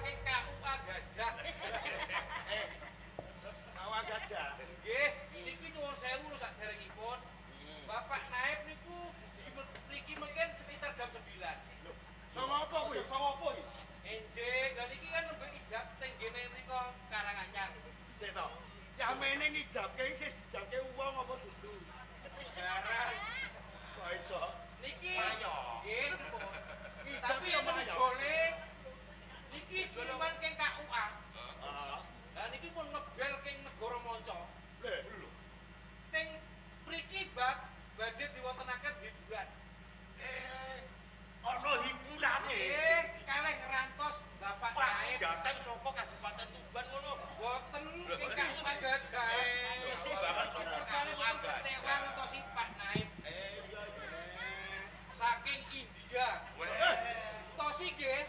saking KUA Gajah. KUA Gajah. Nggih, niki nyuwun sewu lho saderengipun. Bapak Naib niku mriki mungkin sekitar jam 9. Lho, songo apa kuwi? Jam songo apa iki? Enjing, lha niki kan nembe ijab teng gene mriko Karanganyar. Sik to. Yamene ngijabke sing dijabke wong apa dudu? Jaran. Kok iso? Niki Ayo. nggih pripun? Tapi enten ijole niki kiriman keng KUA. Heeh. Lah niki pun ngebel keng negara manca. Lho, Teng mriki bak badhe diwontenaken hiburan. Ana hiburane. Nggih, kalih ngrantos Bapak Pas Naib. jateng saka Kabupaten Tuban ngono. Boten ing KUA Gajah. Sumbangan saka Kersane KUA boten kecewa Gajah. ngentosi Pak Naib Iya iya. saking India. Weh. Tosi nggih.